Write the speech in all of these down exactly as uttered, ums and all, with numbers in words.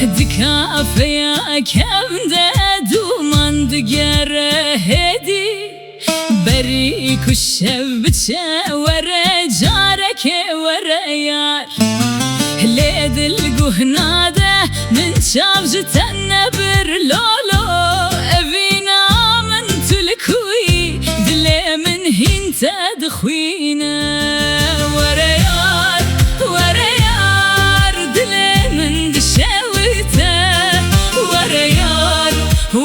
Di kafeya kevn de dûman digere hêdî. Berî ku şev biçe were carekê were yar. Lê dil guh nade min çav ji te nebir lolo. Evîna min tu li ku yî dilê min hîn te dixwîne. Were yar, were yar, dilê min dişewite. Were yar,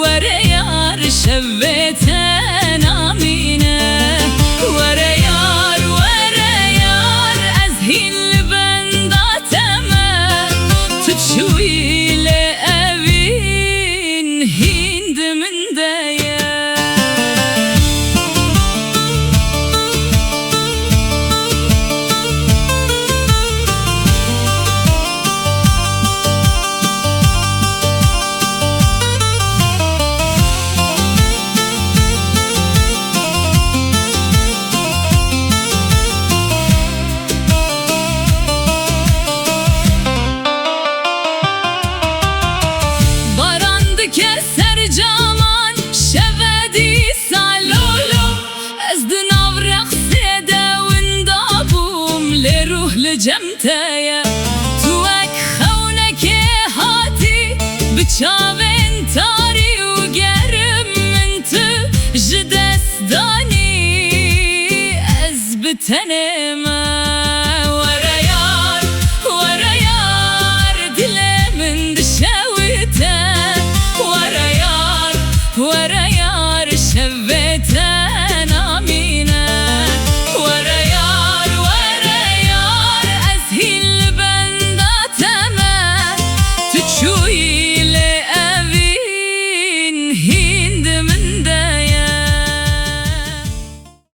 were yar, şevê te namîne. Were yar, were yar, ez hîn li benda te me. Tu çûyî lê evîn hîn di min de ye. Baran dike ser caman, şeve dîsa lolo. Ez di nav reqsê de winda bûm, lê ruh li cem te ye. Tu wek xewnekê hatî, bi çavên tarî û germ min tu ji dest danî. Ez bi tenê me.